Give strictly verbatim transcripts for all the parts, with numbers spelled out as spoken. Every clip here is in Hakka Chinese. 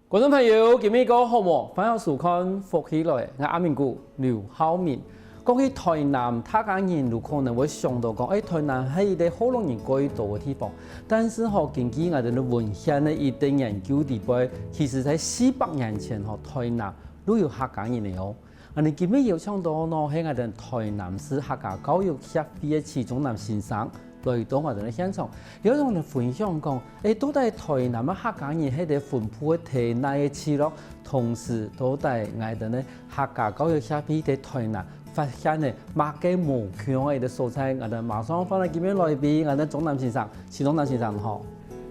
觀眾朋友，今晡日過好無？歡迎收看《福氣來了》，𠊎阿明哥劉浩明。講起台南，大家人有可能會想到講，欸，台南係一個學老人過多个地方。但是吼，根據𠊎兜文獻个一個研究底背，其實在四百年前吼，台南就有客家人了哦。 恁呢今晡日邀請到个係𠊎兜台南市客家教育協會个徐宗南先生來到𠊎兜个現場，邀請𠊎兜分享講，欸，到底台南个客家人係在分布在哪個區落，同時到底𠊎兜个客家教育協會在台南發現个麼个無共个所在，𠊎兜馬上歡迎今晡日來賓，𠊎兜宗南先生，徐宗南先生好。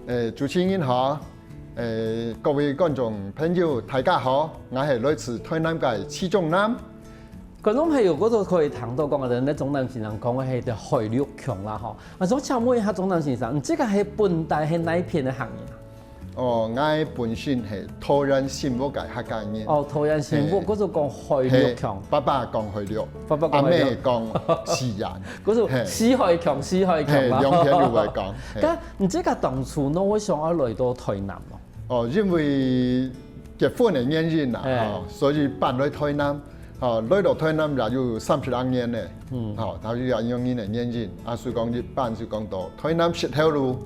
欸，主持人好。 欸，各位觀眾朋友，大家好，𠊎係來自台南个徐宗南。觀眾朋友，過去可以聽到講，𠊎兜宗南先生講个係海陸腔啦吼。啊，想請問一下宗南先生，你這個係本底係哪片个客人啊？哦，𠊎本身係桃園新屋个客家人。哦，桃園新屋，嘿。過去講海陸腔。嘿，爸爸講海陸，爸爸講海陸。阿姆講四縣。過去四海腔，四海腔嘛。嘿，兩片都會講。嘿。該 你這個當初仰會想愛來到台南哦？哦，因為結婚个原因啦，嘿。吼，所以搬來台南。吼，來到台南也有三十零年了。嗯。吼，頭先也因為个原因，啊，所以講一搬就講到台南石頭路，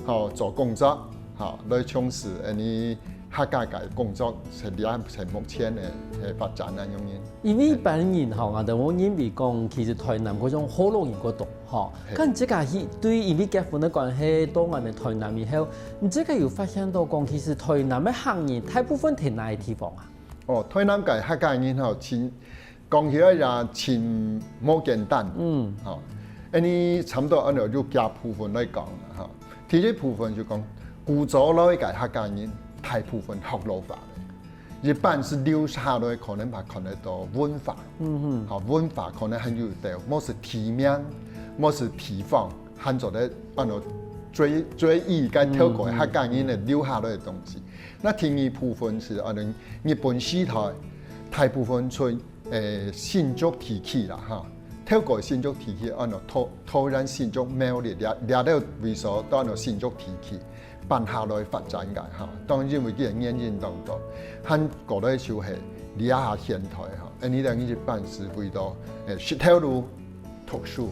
吼，做工作，吼，來從事恁呢客家个工作，係這，係目前个，个發展恁樣。因為一般人吼，𠊎兜會認為講，其實台南該種學老人較多。 吼，嘿。該你這個係對，因為結婚个關係，到𠊎兜台南以後，你這個有發現到講，其實台南个客人大部分在哪個地方啊？哦，台南个客家人吼，真，講起來也真無簡單。嗯。吼，恁呢差不多恁呢有幾部分來講啦，吼。第一部分就講，古早來个客家人，大部分學老化了。 一般係留下來，可能還看得到文化。嗯哼。吼，文化可能還有兜，無係地名，無係地方，還做得恁呢追，追憶該透過客家人个留下來个東西。嗯哼。那第二部分係恁呢日本時代，大部分在，欸，新竹地區啦，哈，透過新竹地區，恁呢桃，桃園新竹苗栗這，這兜位所到恁呢新竹地區。 搬下來發展个，哈。當然因為這個原因當中，還過來就係這下現代，哈，恁呢等於一般係為到，欸，石頭路、讀書，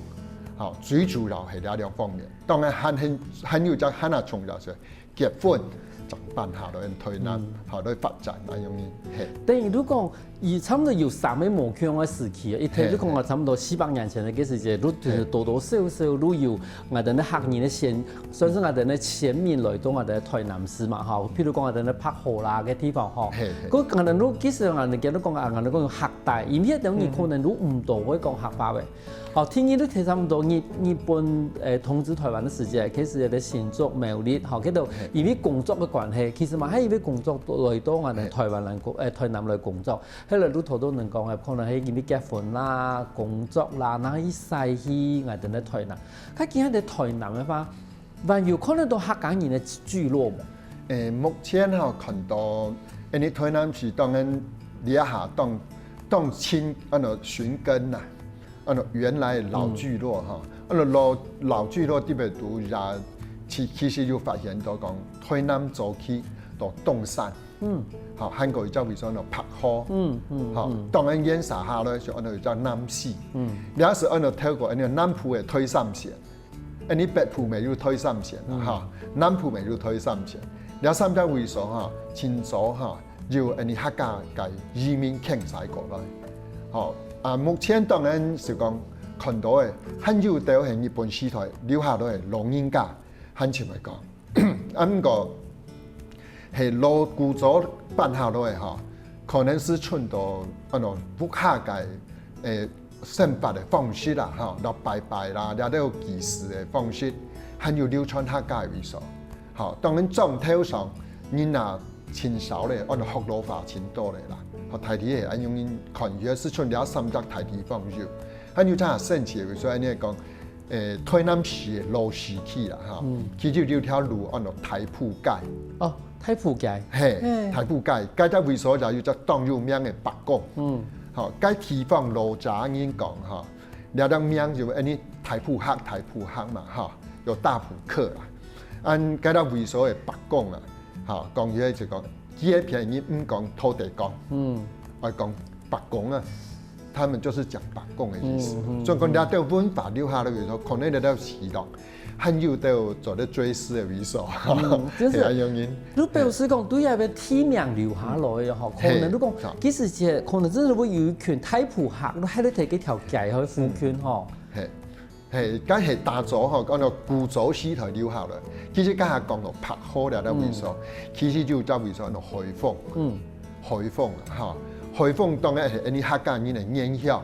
哈，最主要係這兩方面。當然還，還，還有一個還較重要係結婚，正搬下來台南，嗯。哈，來發展恁樣，嘿。等於如果 佢差不多有三個無共个時期，一頭就講啊，嘿，嘿。差不多四百年前个該時節，就，嘿。多多少少就有𠊎兜个客人个先，算係𠊎兜个先民來到𠊎兜台南市嘛，吼。譬如講𠊎兜个白河啦，該地方吼。嘿，嘿。該𠊎兜就，其實𠊎兜今日講啊，𠊎兜講客代，因為該兜人可能就毋多會講客話个。嗯。哦，第二就差不多日，日本，欸，統治台灣个時節，開始有个新竹、苗栗，吼，該兜，嘿。因為工作个關係，其實嘛，還因為工作來到𠊎兜，嘿。台灣來工，欸，台南來工作。 後來就頭頭人講个，可能係因為結婚啦、工作啦，然後去徙去𠊎兜个台南。該今下个台南个話，還有看得到客家人个聚落無？欸，目前吼看到，因為台南市當然這下當，當尋，恁呢尋根啦，恁呢原來老聚落吼，嗯。恁呢老，老聚落特別多也，其，其實有發現到講，台南早期到東山， 嗯。吼，還過一隻位所安到白河。嗯，嗯，吼，嗯。當然延伸下來，就安到一隻南勢。嗯。這係安到透過安到南部个台三線，安到北部乜有台三線啦，嗯。吼，南部乜有台三線。這三隻位所吼，盡早吼，有安到客家个移民遷徙過來。吼，啊，目前當然係講看到个，還有兜係日本時代留下來个老人家，還像會講。 啊，毋過，係老古早搬下來吼，可能係賰到，安到屋下个，欸，生活个方式啦，吼，落拜拜啦，這兜祭祀个方式，還有流傳客家个位所。吼，當然庄頭上人也盡少咧，安到學老化盡多咧啦。吼，大體係恁樣看，也係賰這三隻大地方有。還有較神奇个位所，安到講， 欸，台南市个老市區啦，吼，嗯。其實有條路安到大埔街。哦，大埔街。嘿，嘿。大埔街，該隻位所也有隻當有名个伯公。嗯。吼，該地方老早人講，吼，這隻名就安到大埔客，大埔客嘛，吼，有大埔客啦。安該隻位所个伯公啊，哈，講起來就講，佢个片語毋講土地公，嗯，愛講伯公啊，他們就是講伯公的意思。嗯，嗯，所以講，這兜文化留下來以後，可能這兜西藏還有兜做得追思的位所，嗯，就是係恁樣。就表示講，對該个地名留下來个吼，可能如果，其實這可能真的會有一群大埔客，都還在該條街和附近吼。係。 係，該係打早吼，講到古早時代留下來。其實該下講到白河這兜位所，其實就叫位所安到海豐。嗯，海豐啦，哈，海豐當然係𠊎等客家人个原鄉，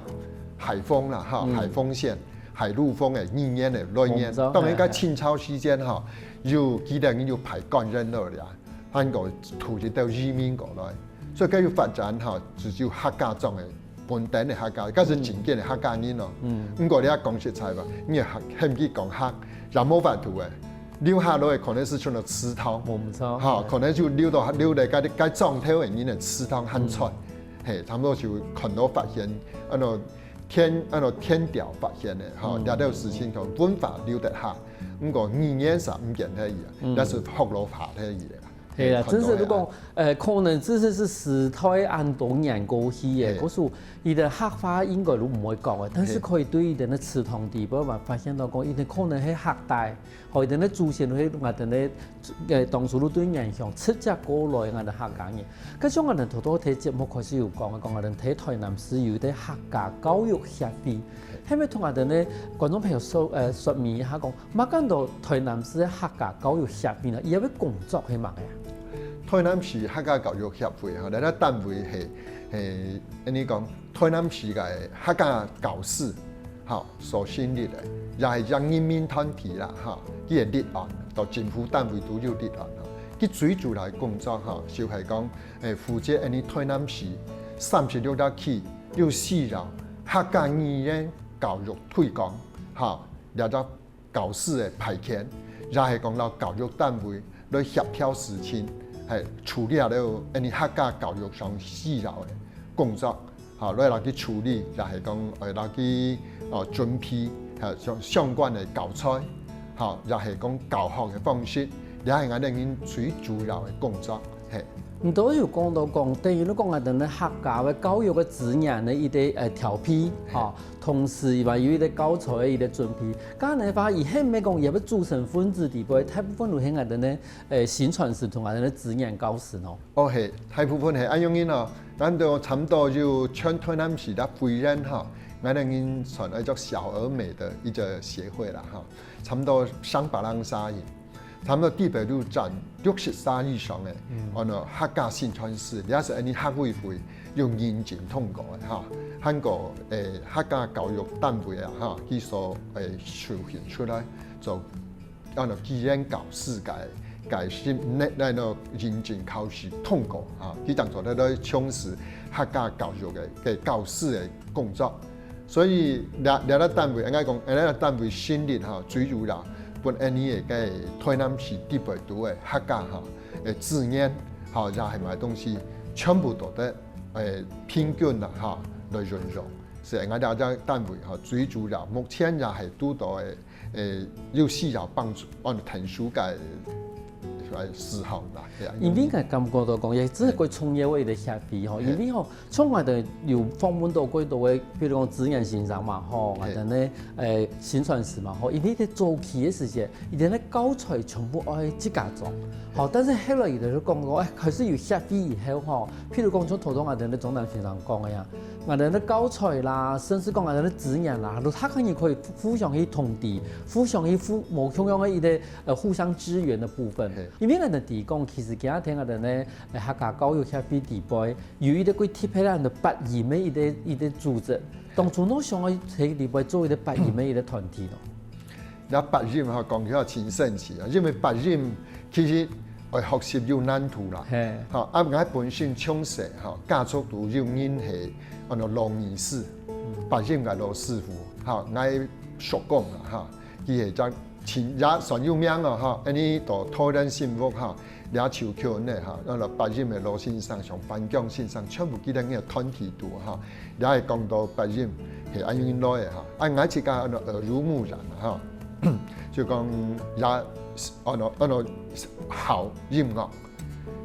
海豐啦，哈，海豐縣，海陸豐个語言个來源。當然，該清朝時間哈，有幾代人有派官員來了，還過渡一兜移民過來，所以該有發展哈，就有客家庄个 本地个客家，該係正經个客家人哦。毋過你愛講實在話，你喊佢講客，也無法度个。留下來个可能係像个祠堂，無錯。哈，可能就留到，留在該，該庄頭个人个祠堂還在。係，差不多就看到發現，安到天，安到天雕發現个，哈，這兜事情同文化留得下，毋過語言煞毋見忒去啊，也係學老化忒去个。 係啦，真係如果，呃，可能真係係時代恁多年過去个，故所佢个客話應該都毋會講个，但是可以對佢个祠堂底背嘛發現到講，佢个可能係客代，吼，佢个祖先係𠊎等个，呃，當初都對原鄉直接過來𠊎等客家人。該像𠊎等頭頭在節目開始有講个，講𠊎等在台南市有一個客家教育協會，係毋係同𠊎等个觀眾朋友說，呃，說明一下講， 麼个安到台南市个客家教育協會呢？佢个工作係麼个啊？台南市客家教育協會吼，這個單位係，係，恁樣講，台南市个客家教師，吼，所成立个，也係一個人民團體啦，吼，佢个立案，到政府單位都有立案，吼。佢最主要个工作，吼，就係講，誒，負責恁樣台南市三十六個區，有需要客家語言教育推廣，吼，這個 教師个派遣，也係講摎教育單位來協調事情，係處理了恁樣客家教育上需要个工作，吼，來摎佢處理，也係講，呃，摎佢，哦，準備，吼，相，相關个教材，吼，也係講教學个方式，這係𠊎等人最主要个工作，係。你都有講到講，等於你講个，等於客家个教育个資源个一個，呃，調配，吼， 同時，佢嘛有一個教材个一個準備。該恁樣个話，佢係毋係講佢个組成分子底背，大部分都係𠊎等个，誒，薪傳師同𠊎等个資源教師呢？哦，係，大部分係恁樣个哦。𠊎等差毋多有全台南市个會員吼，𠊎等人算係做小而美个一個協會啦吼，差毋多上百人儕人。 差毋多底背都佔六十儕以上个，嗯，安到客家薪傳師，這係𠊎等客委會有認證通過个哈。還過，誒，客家教育單位啊哈，佢所，誒，授權出來，做安到語言教師个，个，該，該，該認證考試通過啊，佢當初在，在從事客家教育个，个教師个工作。 所以這，這個單位，應該講，這個單位成立吼，最主要分𠊎等个台南市底背肚个客家吼，誒，資源吼，也係麼个東西，全部都得，誒，平均啦吼，來運用。所以𠊎等這個單位吼，最主要，目前也係堵到个，誒，有需要幫助，安到𢯭手个，誒，事項啦，係啊。因為𠊎感覺到講，也真係過重要个一個協會吼，因為吼， 像𠊎等有訪問到幾多个，比如講資源先生嘛，吼，𠊎等个，誒，薪傳師嘛，吼，因為在早期个時節，佢等个教材全部愛自家做，吼，但是後來佢等就講講，誒，開始有協會以後，吼，譬如講像頭先𠊎等个鍾南先生講个呀，𠊎等个教材啦，甚至講𠊎等个資源啦，都大家人可以互相去通知，互相去互，無共樣个一個，呃，互相支援个部分。因為𠊎等提供，其實今日𠊎等个，誒，客家教育協會底背， 有一個幾特別个八音个一個，一個組織，當初仰想愛在裡背做一個八音个一個團體呢？這八音吼，講起來真神奇啊，因為八音其實愛學習有難度啦。係。吼，啊，𠊎本身從細吼，家族肚有人係安到老藝師，八音个老師傅，吼，𠊎叔公啊，吼，佢係正 真也算有名哦，吼，恁呢到桃園新屋吼，這就叫呢，吼，安到八音个老先生，像范江先生，全部佢等个團體肚，吼，這係講到八音，係恁樣來个，吼。啊，𠊎自家安到耳濡目染啊，吼，就講也安到，安到好音樂，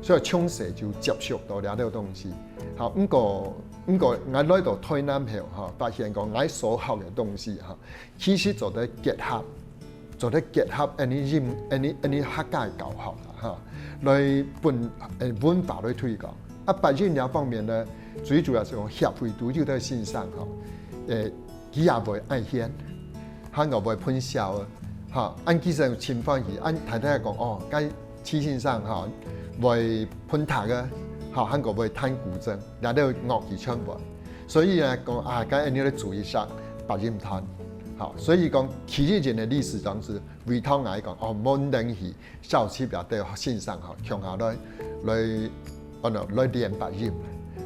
所以從細就接觸到這兜東西。好，毋過毋過，𠊎來到臺南後，吼，發現講𠊎所學个東西，吼，其實做得結合，做得結合𠊎俚音，𠊎俚𠊎俚客家个教學啦，吼，來分，呃，文化來推廣。啊，八音這方面呢，最主要係講協會都有兜先生，吼，呃，佢也會愛弦，還過會歕簫仔，吼，恁其實盡歡喜，恁大大講，哦，該徐先生，吼，會歕笛仔，吼，還過會彈古箏，這兜樂器全會。所以呢，講啊，該恁樣來組一下八音團，吼，所以講，其實人个理事長係委託𠊎講，哦，無問題，召集這兜先生，吼，共下來，來，哦，喏，來練八音。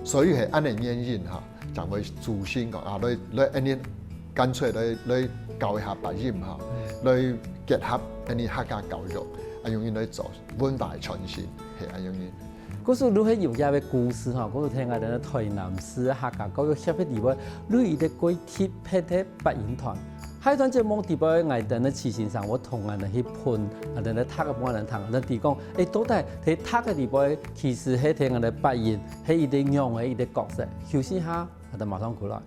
所以係恁樣原因，吼，正會組成講，啊，來，來恁樣，乾脆來，來教一下八音，吼，來結合恁樣客家教育，啊，用來做文化个傳承，係恁樣。故所就係有這个故事，吼，故所聽𠊎兜臺南市客家教育協會裡背，有一个幾特別个八音團。下一段節目裡背，𠊎兜个徐先生會同𠊎兜去歕，𠊎兜个笛仔分𠊎兜聽，𠊎兜知講，誒，到底在笛仔裡背，其實係在𠊎兜八音，係一个仰仔一个角色。休息一下，𠊎兜馬上過來。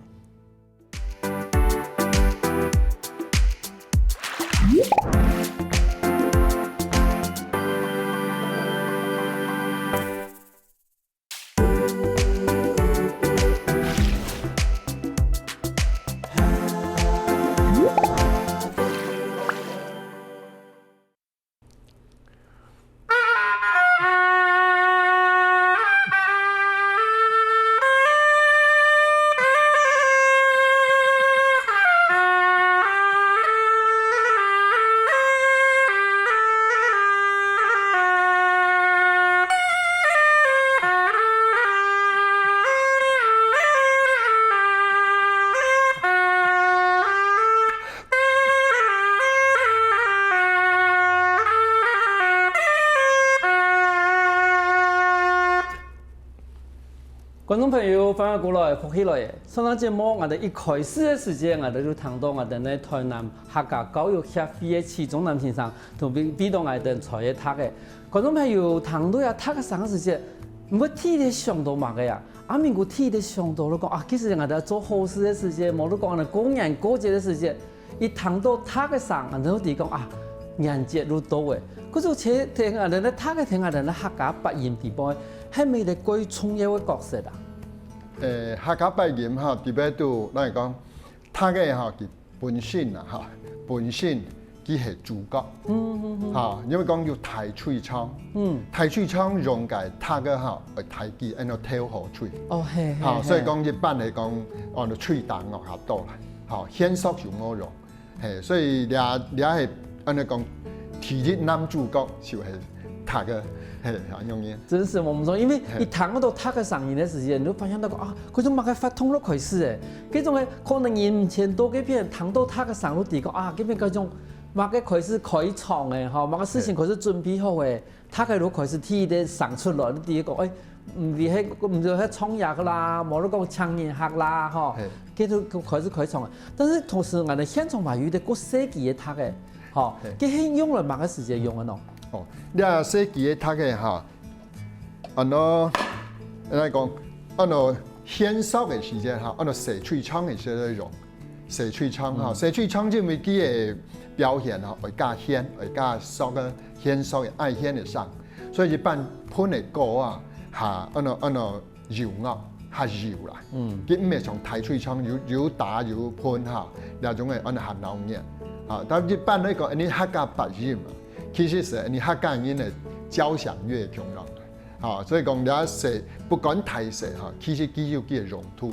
觀眾朋友，歡迎過來，福氣來了！上段節目，𠊎兜一開始个時節，𠊎兜就聽到𠊎兜个臺南客家教育協會个徐宗南先生同𠊎，𠊎兜个吹个笛仔。觀眾朋友，聽到這笛仔聲个時節，毋會第一个想到麼个啊？ 阿明哥第一个想到就講啊，其實𠊎兜做好事个時節，無就講𠊎兜過年過節个時節，一聽到笛仔聲，𠊎兜就知講啊，年節就到了。故所在，在𠊎兜个笛仔，在𠊎兜个客家八音裡背，係毋係一个蓋重要个角色啊？誒，客家八音吼，特別就來講，笛仔吼，佢 本身啊，吼，本身佢係主角。嗯嗯嗯。吼，因為講有大吹唱，嗯。大吹唱用个笛仔吼，會大支，恁樣頭好吹。哦，係係。吼，所以講一般來講，哦，吹打樂較多啦。吼，弦索就無用。係，所以這，這係恁樣講，第一男主角就係 笛仔，係，恁樣个。真係無毋著，因為一聽到笛仔聲音个時節，你就發現到講啊，該種麼个活動就開始了。該種个可能人毋曾到該片，聽到笛仔聲就知講啊，該片該種麼个開始開唱了，吼，麼个事情開始準備好了，笛仔就開始第一个聲出來，你知講，誒，毋係該，毋係該唱藥个啦，無就講青年客啦，吼，該就開始開唱了。但是同時，𠊎兜現場還有一个較細支个笛仔，吼，該係用來麼个時節用个呢？ 哦，這細支个笛仔吼，恁樣，來講，恁樣弦索个時節吼，恁樣細吹唱个時節用，細吹唱吼，細吹唱因為佢个表現吼，會加弦，會加索个弦索个愛弦个聲，所以一般歕个歌啊，哈，恁樣，恁樣 柔樂，較柔啦。嗯。佢毋係像大吹唱又，又打又歕吼，這種个恁樣較鬧熱。啊，但一般來講，𠊎兜客家八音啊，其實係𠊎兜客家人个交響樂共樣。啊，所以講這細，不管大細吼，其實佢有佢个用途，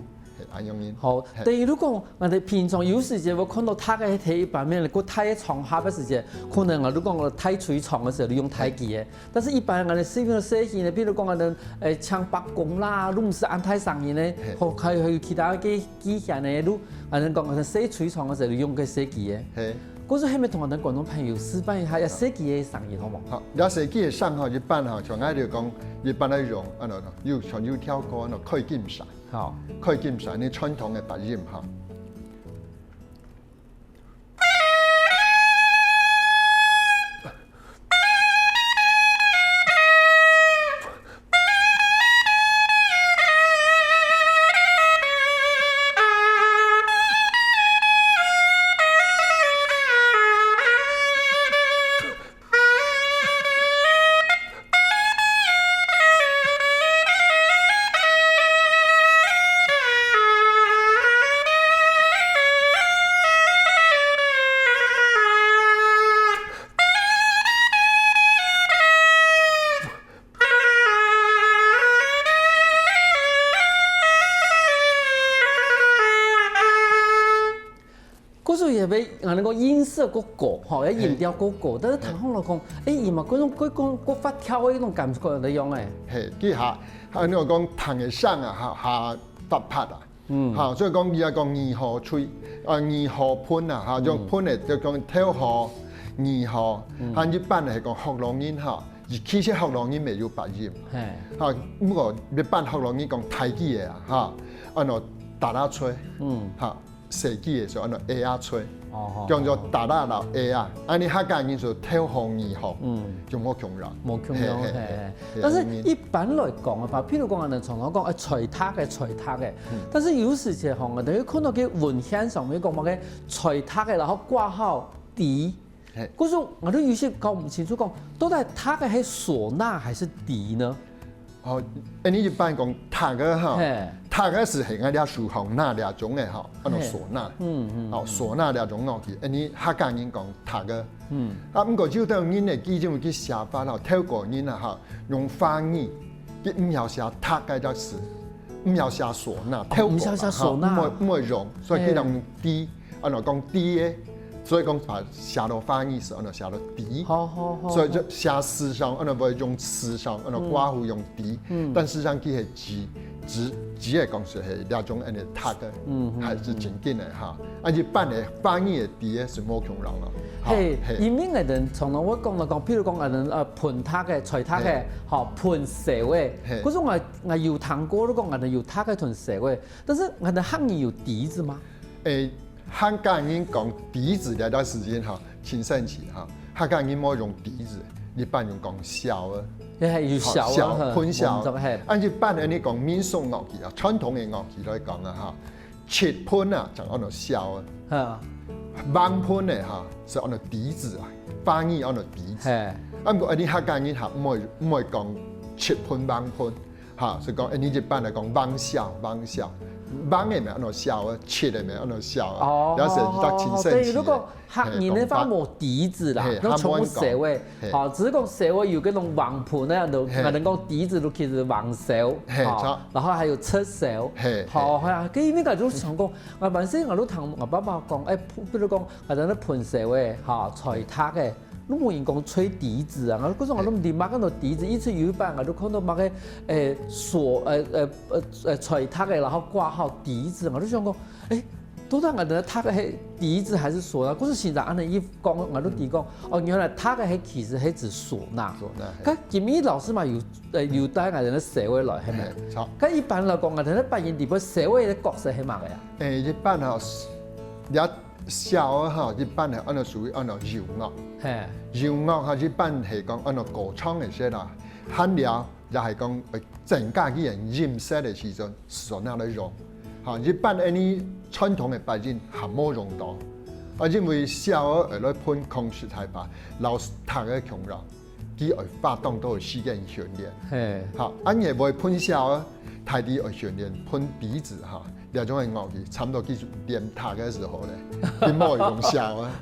係恁樣。好，等於就講，𠊎兜平常有時節會看到笛仔在一般面个較大个場合个時節，可能𠊎就講大吹唱个時候，你用大支个。 但是一般𠊎兜細朋友細支呢，比如講𠊎兜，誒，唱伯公啦，就毋使恁大聲音呢，係。好，還有，還有其他个機，機弦呢，就𠊎兜講𠊎兜細吹唱个時候用个細支个。係。故所係毋係同𠊎兜觀眾朋友示範一下，這細支个聲音好無？好，這細支个聲吼，一般吼，像𠊎就講，一般來用，恁樣，有，像有條歌，恁樣，開金聲。好。開金聲，你傳統个八音吼。所以會，𠊎等講音色過高，吼，要音調過高，但是聽起來講，欸，佢嘛，該種，該種，過發跳的一種感覺來用欸。嘿，這下，還有講聽个聲啊，哈，哈，發拍啊。嗯。哈，所以講，佢也講二號吹，啊，二號噴啊，哈，用噴的就講頭號、二號，嗯。還一般的係講學老人哈，其實學老人也有發音。嘿。哈，不過一般學老人講大支的啊，哈，安到打打吹，嗯。哈。 細支个時候安到A啊吹，哦，好，叫做打打摎A啊，安呢客家人就頭號二號，嗯。就無共樣。無共樣，嘿，嘿，嘿，嘿。嘿，但是一般來講啊，譬如講，𠊎等常常講，欸，吹笛个，吹笛个。嗯。但是有時節吼，𠊎等會看到个文獻上面講麼个吹笛个，然後括號笛。嘿。故所𠊎都有時搞毋清楚講，到底笛个係嗩吶還係笛呢？ 哦，恁呢一般講笛个哈，嘿。笛个係係𠊎這手項拿這種个哈，安到嗩吶。嗯，嗯，哦，嗯。嗩吶這種樂器，恁呢客家人講笛个。嗯。啊，不過有兜人呢，佢就去寫法啦，透過人啊哈，用華語，佢毋曉寫笛个這字，毋曉寫嗩吶，透過嘛，毋曉寫嗩吶。哈，毋會，毋會用，所以佢就用笛。 安到講笛个，所以講把寫到華語係安到寫到笛。好，好，好，所以就寫字上，安到會用字上，安到括號用笛，嗯。但事實上佢係指，指，指个講係，係這種恁呢笛个，嗯，嗯，還係正經个哈。啊，一般个華語个笛个係無共樣咯。好，嘿，嘿。因為𠊎等常常會講到講，譬如講𠊎等，呃，噴笛个、吹笛个，嘿。吼，噴簫个，嘿。可是𠊎，𠊎有聽過，你講𠊎等有笛个同簫个，但是𠊎等客語有笛子嗎？ 欸，客家人講笛子這段時間哈，真神奇哈。客家人無用笛子，一般用講簫仔。嘿，有簫仔，好，簫，嘿，噴簫。我們這個，嘿。啊，一般恁呢講民俗樂器啊，傳統个樂器來講啊哈，七噴啊，就安到簫仔。哈。橫噴个哈，係安到笛子啊，華語安到笛子。嘿。啊，毋過恁呢客家人哈，毋會，毋會講七噴橫噴。 哈，所以講，欸，你一般來講，橫簫，橫簫，橫个乜安到簫仔，七个乜安到簫仔，哦，也係一隻真神奇个。對，如果客人个話無笛子啦，嘿，那全部簫仔，嘿。哦，只是講簫仔有該種橫噴个，就，嘿。可能講笛子就其實橫簫，嘿，哦，著。然後還有七簫，嘿，好，嘿。係啊，該應該就係講，𠊎本身𠊎都聽𠊎爸爸講，欸，譬如講，𠊎在那噴簫仔，哈，吹笛个， 都無人講吹笛子啊，𠊎，可是𠊎都毋知麼个安到笛子，一直有一擺𠊎都看到麼个，欸，嗩，呃，呃，呃，呃，吹笛个，然後括號笛子，𠊎都想講，欸，到底𠊎等个笛个係笛子還係嗩吶？可是現在恁呢一講，𠊎都知講，哦，原來笛个係其實係指嗩吶。嗩吶，嘿。該今日老師嘛有，呃，有帶𠊎等个簫仔來，係無？嘿，著。該一般來講，𠊎等个八音裡背簫仔个角色係麼个啊？欸，一般吼，這 簫仔吼，一般係安到屬於安到柔樂。嘿。柔樂吼，一般係講安到高唱个時啦，還了也係講，呃，增加佢个音色个時陣，嗩吶來用。吼，一般恁呢傳統个八音還無用到。啊，因為簫仔愛來噴，講實在話，摎笛个共樣。 佢愛花當多个時間訓練。嘿。哈，恁樣會噴簫仔，大體愛訓練噴笛子哈，這種个樂器，差毋多佢練笛个時候咧，佢無用簫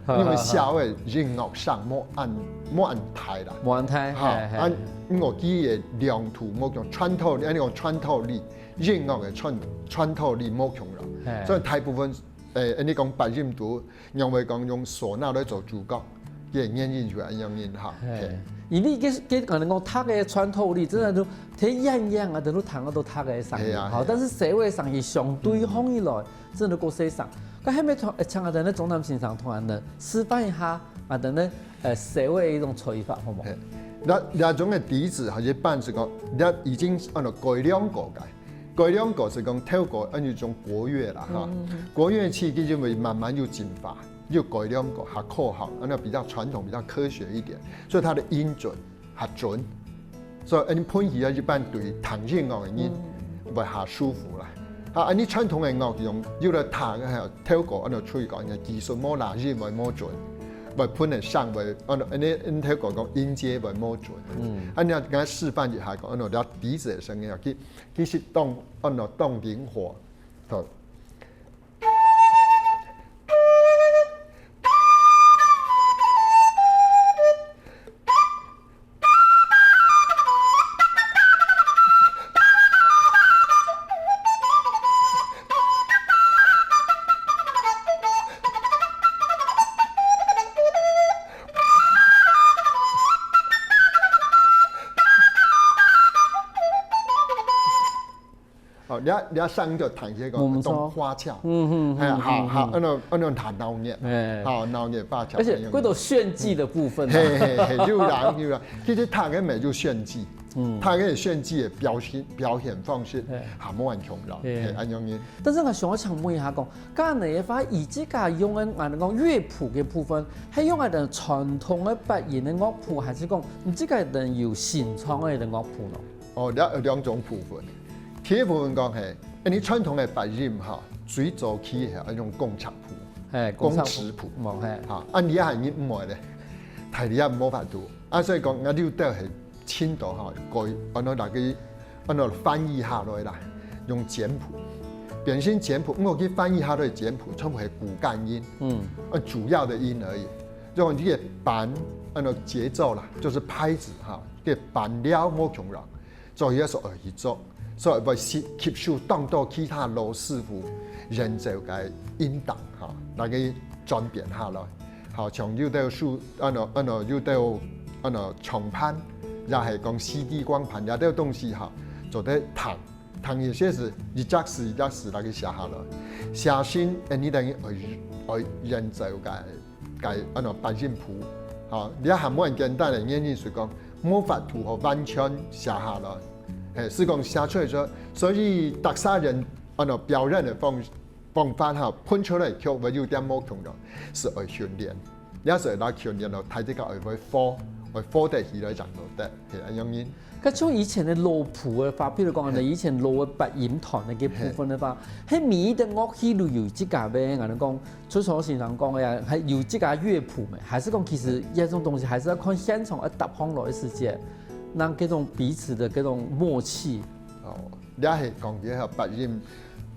仔，因為簫仔音樂上無恁，無恁大啦。無恁大，哈，嘿，嘿。啊，樂器个亮度，無講穿透力，恁樣講穿透力，音樂个穿，穿透力無共樣。嘿。所以大部分，誒，恁樣講八音圖， 因為講用嗩吶來做主角，佢个原因就係恁樣哈。嘿。嘿。因為這，這可能講笛个穿透力，真个就，忒遠遠啊，就聽得到笛个聲音，係啊，吼，係啊。但是細个聲音相對放起來，嗯。真个較細聲。該下面同，呃，請𠊎等个鍾南先生同𠊎等示範一下，𠊎等个，呃，細个一種吹法，好無？嘿。這，這種个笛子，吼，一般係講，這已經按照改良過个。 改良過係講透過恁樣一種國樂啦，哈。嗯。國樂器佢因為慢慢有進化，有改良過，較科學，恁樣比較傳統，比較科學一點，所以它的音準較準。所以恁樣噴起來一般對聽音樂个人，嗯。會較舒服啦。啊，恁樣傳統个樂器用，有个它，透過恁樣吹過，恁樣技術無罅，音會無準，會噴个聲會，恁樣，恁樣，恁透過講音階會無準。嗯。啊，你看，剛才示範一下，講，恁樣，這笛子个聲音啊，佢 其實當，按照當靈活，吼。哦，你要你要上一个谈这个我们说动花俏，嗯嗯哎，嗯好好，嗯那种那种谈闹热，哎好闹热霸气，而且过多炫技的部分啊，嘿嘿嘿，有啦有啦，其实他个美就炫技，嗯他个炫技的表现表现方式哎，还蛮强啦，哎嘿，安样呢，但是我想要请问一下讲，刚才的话，以这个用的俺讲乐谱的部分，还用俺的传统的八音的乐谱，还是讲你这个人有新创的乐谱呢？哦，了有两种部分，第一部分讲嘿，哎，你传统的八音哈，最早期系那种工尺谱，哎，工尺谱。哦，嘿，啊，啊你还你唔会咧，大家也无法度。啊，所以讲，我就得系青岛哈，改安到那个安到翻译下来啦，用简谱，变成简谱，我去翻译下来简谱，全部系骨干音，嗯，呃，主要的音而已。然后你个板，安到节奏啦，就是拍子哈，个板料无共样，所以说而去做，所以会吸吸收当多其他老师傅演奏个音档哈，那个转变下来。 好，像有兜书，安到安到有兜安到唱盘，也系讲CD光盘，也兜东西哈，做得弹，弹一些是一只字一只字那个写下来，写信，哎，你等于爱爱演奏个个安到八音谱，好，你还蛮简单的，原因是讲无法度好完全写下来，嘿，是讲写出来说，所以特色人安到表演的方方法哈，分出来曲会有点无共样，是爱训练。 也是来訓練咯，大家个愛會火，愛火得起來正做得，係恁樣人。該像以前个老譜个話，譬如講，以前老个八音團个部分个話，係每一个樂器都有自家个，𠊎等講，就像先生講个呀，還有自家樂譜咩？還是講其實這種東西還是要看現場个搭上來个時節，讓這種彼此个這種默契。哦，這係講這个八音，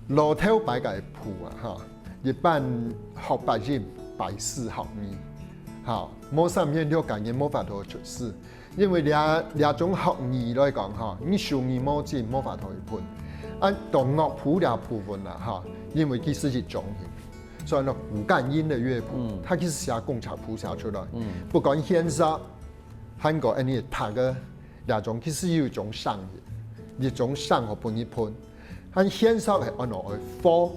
老頭擺个譜啊，哈，一般學八音，拜師學藝，哈，無三音六个人無法度出師。 因為這這種學藝來講哈，你手藝無精，無法度去分。啊，到樂譜這部分啦哈，因為佢係一種型，所以呢，骨感音的樂譜，嗯它其實寫工尺譜寫出來，嗯不管現在，還過恁呢讀个這種，其實有一種聲音，一種聲和分一分。還現在係按照愛火，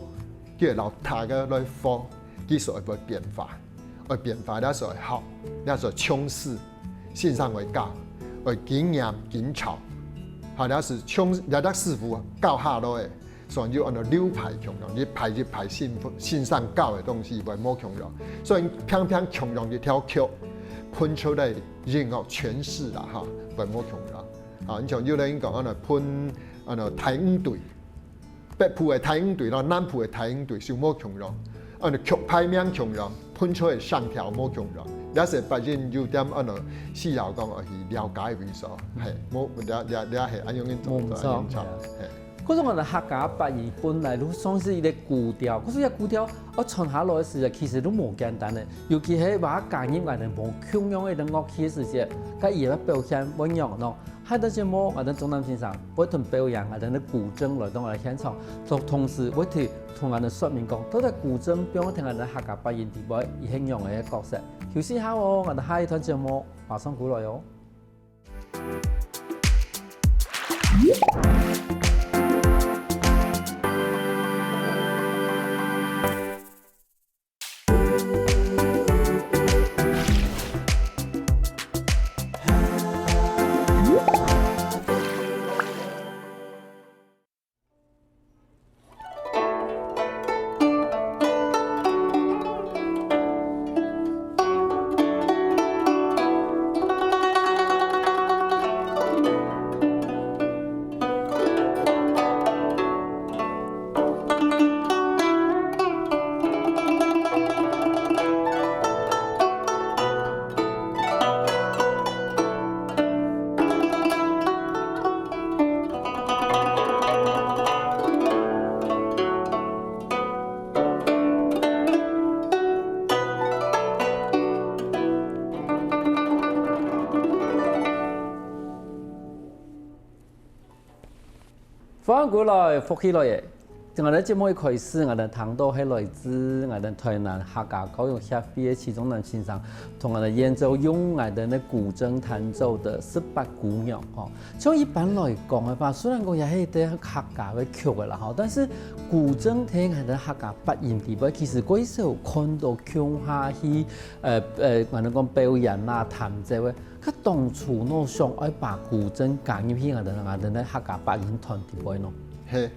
佢會老讀个來火，其實會變化。 愛變化，這係愛學，這係愛從事，先生會教，愛經驗經驗。好，這係從這隻師傅教下來个，所以就按照流派共樣，一派一派先先生教个東西會無共樣，所以偏偏共樣一條曲，分出來音樂詮釋啦哈，會無共樣。啊，你像有人講按照分按照大五隊。 北部个大五隊啦，南部个大五隊就無共樣，按呢曲牌名共樣，分出个聲調無共樣，也係發現有點按呢需要講愛去了解為所，係，無了了了係恁樣个做無錯做恁樣唱，係。可是𠊎等客家八音本來就算是一個古調，可是這古調愛傳下來个時節，其實都無簡單个，尤其係話加入𠊎等無共樣个樂器个時節，該佢个表現會仰呢？ 下段節目，𠊎等鍾南先生會同表演𠊎等个古箏來到𠊎等現場，同同時會同同𠊎等說明講，到底古箏放在𠊎等客家八音底背，佢係仰个角色。休息下哦，𠊎等下一段節目馬上過來哦。歡迎過來，福氣來了！ 𠊎兜節目一開始，𠊎兜聽著係來自𠊎兜臺南客家教育協會个徐宗南先生，同𠊎兜演奏用𠊎兜个古箏彈奏个十八姑娘吼。像一般來講个話，雖然講也係一個客家个曲仔啦吼，但是古箏在𠊎兜客家八音裡背，其實較少看著共下去，呃，呃，𠊎兜講表演啊、彈奏个。該當初仰會想愛把古箏加入去𠊎兜，𠊎兜个客家八音團裡背呢？係，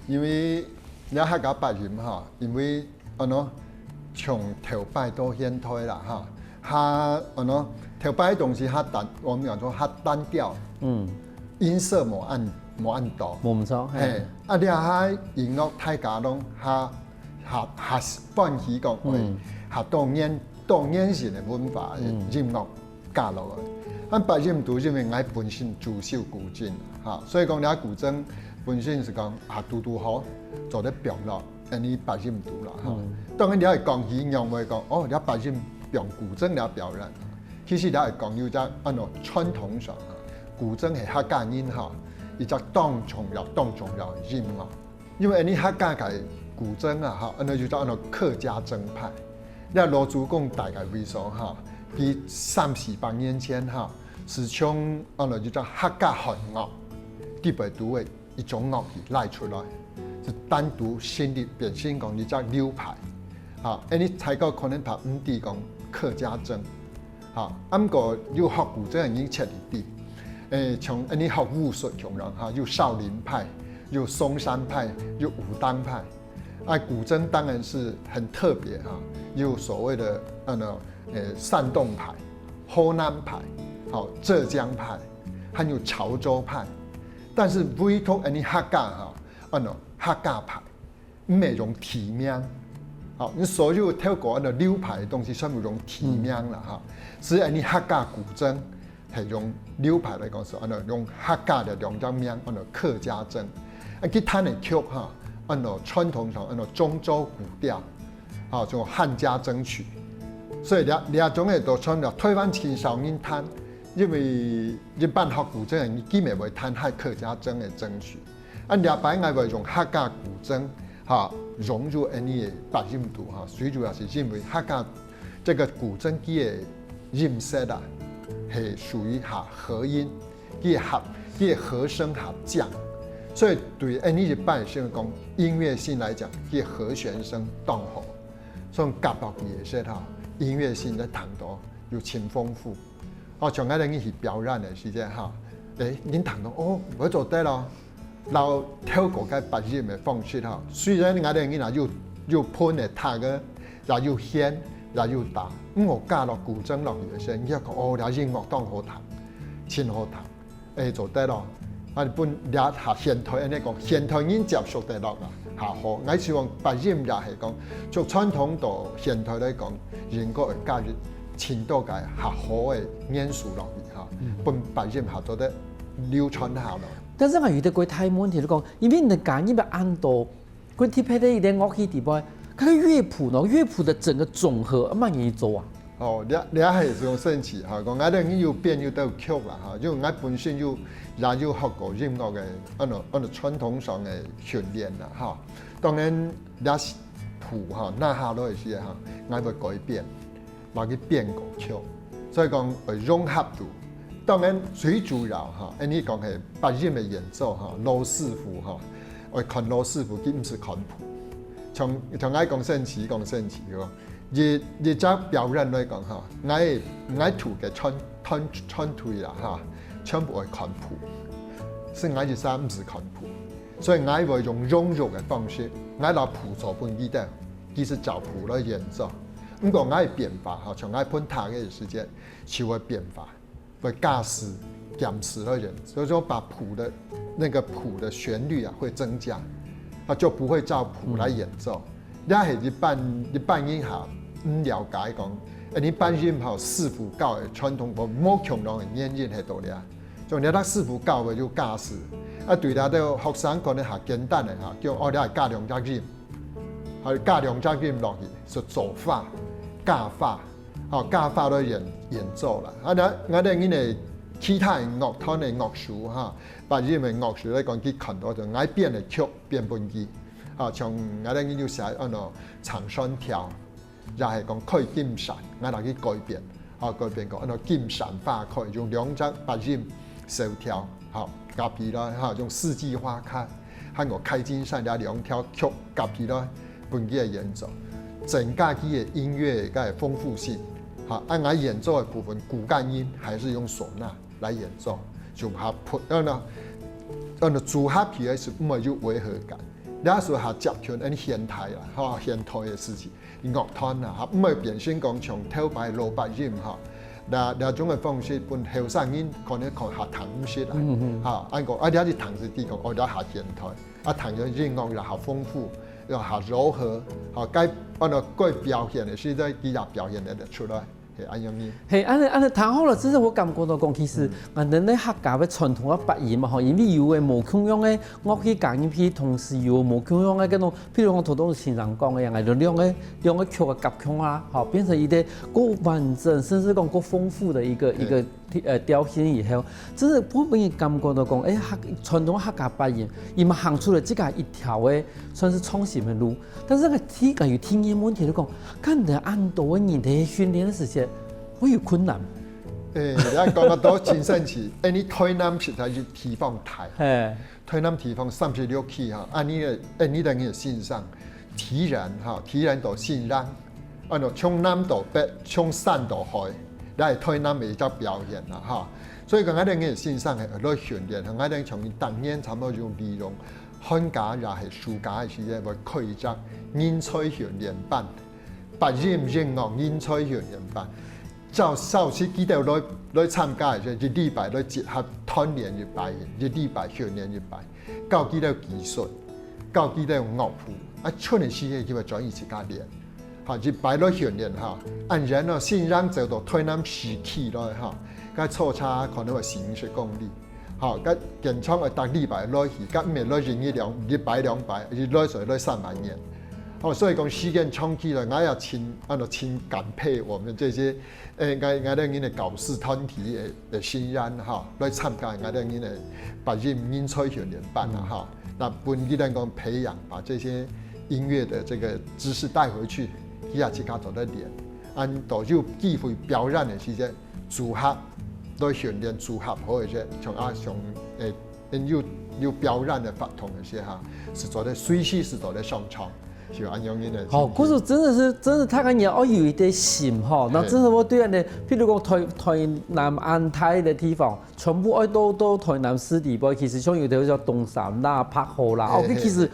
因為 這客家八音哈，因為，呃，從頭擺到現代啦哈，較，呃，頭擺个東西較單，我們講說較單調，嗯。音色無恁，無恁多。無毋著，係。係，啊，這下音樂大家攏較，較，較歡喜講，嗯。較多元，多元性个文化个音樂 加落來。啊八音肚因為𠊎本身主修古箏，哈，所以講這古箏本身係講啊，堵堵好，做得放落，恁呢八音肚啦，哈。嗯。當然你愛講起仰會講，哦，這八音放古箏這表演，其實你愛講有隻恁樣傳統上，哈，古箏係客家人，哈，一隻當重要、當重要个音樂。 因為𠊎俚客家个古箏啊，哈，恁樣就叫恁樣客家箏派。這老祖公大个位所哈，佢三四百年前哈，係從恁樣就叫客家漢樂，特別多个一種樂器拉出來，係單獨成立變成講一隻流派。哈，恁呢大家可能還毋知講客家箏。 哈，啊毋過有學古箏个人確實知。誒，像恁呢學武術共樣哈，有少林派，有嵩山派，有武當派。啊，古箏當然是很特別哈，有所謂的，呃，誒，山東派、河南派、好，浙江派，還有潮州派。但是唯獨恁呢客家哈，恁呢客家派 毋係用地名。好，你所有透過恁樣流派个東西，全部用地名啦，哈。所以恁呢客家古箏係用流派來講，係恁樣用客家个兩隻名，恁樣客家箏。啊，佢彈个曲哈，恁樣傳統上恁樣中州古調，哈，像漢家箏曲。所以這，這種个都傳到臺灣盡少人彈，因為一般學古箏个人，佢毋會彈客家箏个箏曲。 啊，這擺𠊎會用客家古箏，哈，融入恁呢个八音肚，哈，最主要係因為客家這個古箏佢个音色啊，係屬於哈和音，佢个和，佢个和聲較靚，所以對恁呢一般个人講，音樂性來講，佢个和絃聲當好，所以夾落去个時候，音樂性个程度又盡豐富。 哦，像𠊎兜去表演个時節哈，誒，人聽到，哦，會做得咯。然後透過該八音个方式哈，雖然𠊎兜人啊有，有歕个、笛个，也有絃，也有打，毋過加落古箏落去个時，你就講，哦，這音樂當好聽，盡好聽。誒，做得咯。啊，分這下現代，恁呢講，現代人接受得落啊，較好。𠊎希望八音也係講，從傳統到現代來講，應該會加入盡多个較好个元素落去哈，嗯。分八音較做得流傳下來。但是𠊎有一個大問題，就講，因為你加入个恁多，佢特別个一個樂器底背，佢个樂譜呢，樂譜个整個總和，啊，仰般去做啊？ 哦，這，這係一種神奇哈，講𠊎兜有編有兜曲啦哈，因為𠊎本身有，也有學過音樂个，恁樣，恁樣傳統上个訓練啦哈。當然，這是譜哈，拿下來个時哈，𠊎會改編，拿去編過曲，所以講會融合到。當然，最主要哈，恁呢講係八音个演奏哈，老師傅哈，愛看老師傅，佢毋係看譜。像，像𠊎講神奇，講神奇个， 一，一隻表演來講哈，𠊎，𠊎圖个團，團，團隊啦哈，全部愛看譜，係𠊎一儕毋係看譜，所以𠊎會用融入个方式，𠊎摎譜做分佢兜，佢係照譜來演奏。毋過𠊎个變化哈，像𠊎歕笛个時節，就會變化。 會加時、減時而已，所以說把譜的，那個譜的旋律啊，會增加，它就不會照譜來演奏。這係一般，一般人哈，毋了解講，誒，你八音吼，師傅教个傳統，無，無共樣个原因係到這。像你看師傅教个有加時，啊，對這兜學生可能較簡單个哈，叫，哦，你愛加兩隻音，還有加兩隻音落去，係做法、加法。 吼，加法來演，演奏啦。啊，𠊎，𠊎兜因為其他个樂團个樂手哈，八音个樂手來講，佢看到就𠊎編个曲編分佢，吼，像𠊎等有寫安到長山調，也係講開金蟬，𠊎等去改變，吼，改變講安到金蟬花開，用兩隻八音協調，吼，合起來，吼，用四季花開，還有開金蟬這兩條曲合起來，分佢个演奏，增加佢个音樂个豐富性。吼，啊𠊎演奏个部分，骨幹音還係用嗩吶來演奏，就較配，安到，安到組合起來係毋會有違和感。這係較接近恁現代啦，吼，現代个事情，樂團啦，吼，毋會變成講像頭擺老八音，吼。這，這種个方式分後生人可能較聽毋識啦。嗯嗯。吼，恁講，啊這係聽係知講，哦，這較現代，啊聽个音樂也較豐富，也較柔和，吼，該，安到該表現个時節，佢也表現得出來。 係，恁樣呢。係，恁樣，恁樣聽好了，其實𠊎感覺到講，其實，嗯。𠊎等个客家个傳統个八音嘛，吼，因為有个無共樣个樂器加入去，同時有無共樣个該種，譬如講頭先先生講个樣，就兩个，兩个曲个合共啊，吼，變成一个更完整，甚至講更豐富个一个，對。一个，呃，調性以後，真係分人感覺到講，欸，客，傳統客家八音，佢嘛行出了自家一條个，算係創新个路。 但係𠊎第，𠊎有第二个問題，就講，看你恁多个人在訓練个時節，會有困難。欸，你講到都真神奇，欸，你台南實在係地方大，係。台南地方三十六區哈，恁樣个，欸，你等个先生，宜蘭哈，宜蘭到新莊，安到從南到北，從山到海，這係台南个一隻表現啦哈。所以講，𠊎等个先生係來訓練，𠊎等從逐年差不多用利用 寒假也係暑假个時節，會開一隻人才訓練班，八音音樂人才訓練班。照，照時佢兜來，來參加个時節，一禮拜來集合團練一擺，一禮拜訓練一擺，教佢兜技術，教佢兜樂譜，啊，賰个時間佢會轉去自家練。 哈，一擺來訓練哈，恁樣哦，新莊走到台南市區來哈，該坐車可能會四五十公里。哈，該經常會逐禮拜來去，該毋係來一日兩，一擺兩擺，一來就來三萬元。哦，所以講時間長期來，𠊎也盡，安到盡感佩我們這些，欸，𠊎，𠊎等人个教師團體个，个成員哈，來參加𠊎等人个八音人才訓練班啊哈。那分佢等講培養，把這些 音樂个這個知識帶回去，佢也自家做得練。恁到有機會表演个時節，組合來訓練組合好一些，像啊，像，欸，有，有表演个活動个時候，係做得隨時係做得上場，就恁樣个。哦，故所真的是，真的大家也要有一點心吼，那真的會對恁呢，譬如講台，台南恁大个地方，全部愛到，到台南市裡背，其實像有个像東山啦、白河啦，哦，嘿，嘿，其實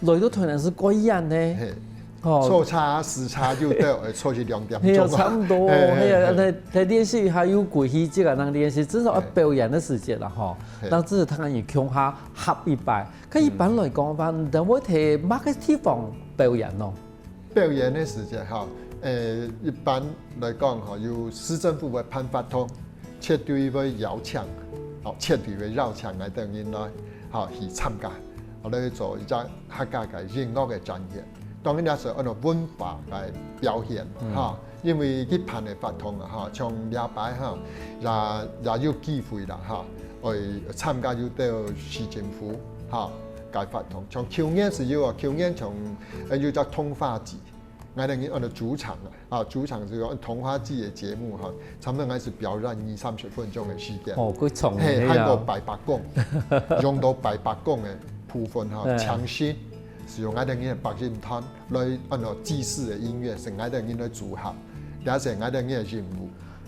來到台南係蓋遠呢。嘿。哦。坐車、駛車就到，欸，坐去兩點鐘啊。係啊，差不多，嘿，嘿，係啊，嘿。那，那練習還有過去這個人練習，至少要表演个時節啦，吼。嘿。那這是當然也共下合一擺。該一般來講个話，你會在麼个地方表演呢？表演个時節，吼，欸，一般來講，吼，有市政府會辦活動， 絕對會邀請，吼，絕對會邀請𠊎兜人來，吼，去參加，吼，來做一隻客家个音樂个展演。當然也係安到文化个表現，嗯。吼，因為一般个活動啊，吼，像這擺，吼，也，也有機會啦，吼，會參加有兜市政府，吼，个活動。像舊年係有啊，舊年像，呃，有隻桐花祭， 𠊎兜人安到主場啊，啊，主場係講桐花祭个節目哈，差不多𠊎係表演二三十分鐘个時間。哦，幾長个，嘿，係啊。還有擺伯公，用到擺伯公个部分哈，哎。牆身係用𠊎兜人个八音團來安到祭祀个音樂，係𠊎兜人來組合，這係𠊎兜人个任務。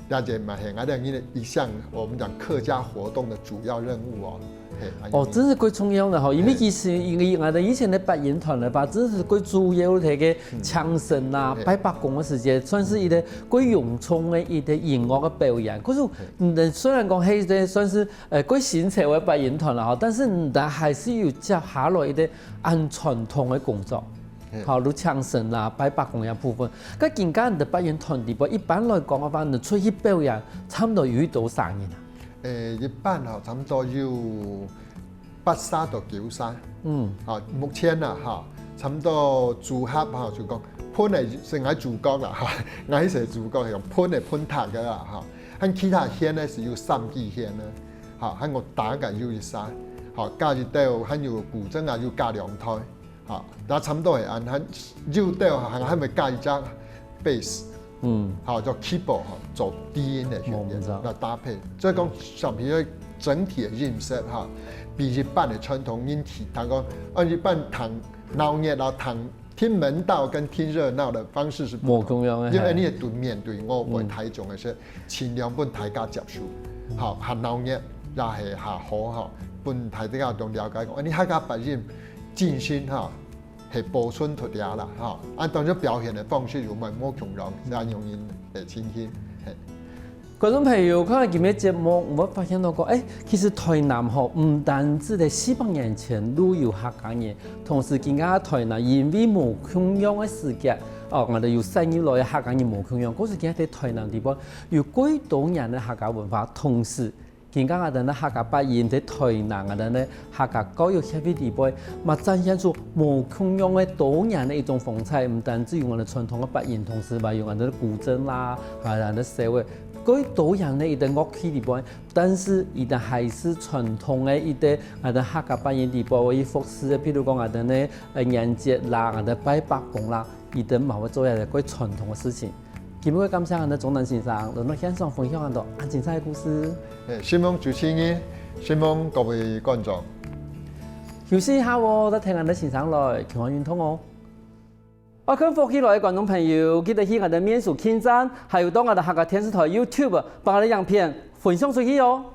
了解嘛，嘿，𠊎兜人个一項，我們講客家活動的主要任務哦。嘿，哦，真係蓋重要个吼，因為其實因為𠊎兜以前个八音團个話，真係蓋主要个該个牆身啊，擺伯公个時節，算係一個蓋隆重个一個音樂个表演。可是，嗯，雖然講係一個算係，呃，蓋新潮个八音團啦吼，但是你兜還係有接下來一個恁傳統个工作。 嘿。吼，就牆身啦，擺伯公个部分。該今下你个八音團裡背，一般來講个話，你出去表演，差不多有幾多儕人啊？欸，一般吼，差不多有八儕到九儕。嗯。啊，目前啦，哈，差不多組合哈，就講，本來係𠊎主角啦，哈，𠊎係主角，係本來本大个啦，哈。還其他弦呢，係有三支弦呢，哈，還有打个有一儕，哈，加一兜，還有古箏啊，有加兩台。啊，那差不多會恁，還有兜還還會加一隻bass，嗯，好，叫keyboard，哈，做低音个旋律我不知道來搭配。所以講，小朋友整體的認識哈，比一般的傳統音樂堂講，啊，一般聽鬧熱啊，聽聽門道跟聽熱鬧的方式是不同。無共樣个因為嘿你係對面對我，我台中个時，盡量分大家接受，好，較鬧熱，也係較好哈，分大家都了解講，啊，你客家八音真心哈，係保存出來啦哈。啊，當然表現的方式有無無共樣，係恁樣个情形，嘿。觀眾朋友，看到今日節目，有無發現到講，誒，其實台南吼，毋單止在四百年前就有客家人，同時今下台南因為無共樣个時節，哦，𠊎兜有徙入來个客家人無共樣，故所今下在台南地方有幾多元个客家文化，同時今下𠊎兜个客家八音在台南，𠊎兜个客家教育協會地方，嘛展現出無共樣个多元个一種風采，毋單止有𠊎兜傳統个八音，同時嘛有𠊎兜个古箏啦，啊，𠊎兜个社會。 該多樣个一個樂器裡背，但是佢兜還係傳統个一個，𠊎兜客家八音裡背會服侍个，譬如講𠊎兜呢，呃，迎接啦，𠊎兜拜伯公啦，佢兜嘛會做一個該傳統个事情。今日感謝𠊎兜鍾南先生，來到現場分享恁多恁精彩个故事。誒，承蒙主持人，承蒙各位觀眾。休息一下哦，再聽𠊎兜先生來，健康運動哦。 愛看福氣來个觀眾朋友，記得去𠊎兜面書網站，還有到𠊎兜客家電視台YouTube，幫𠊎兜影片分享出去哦。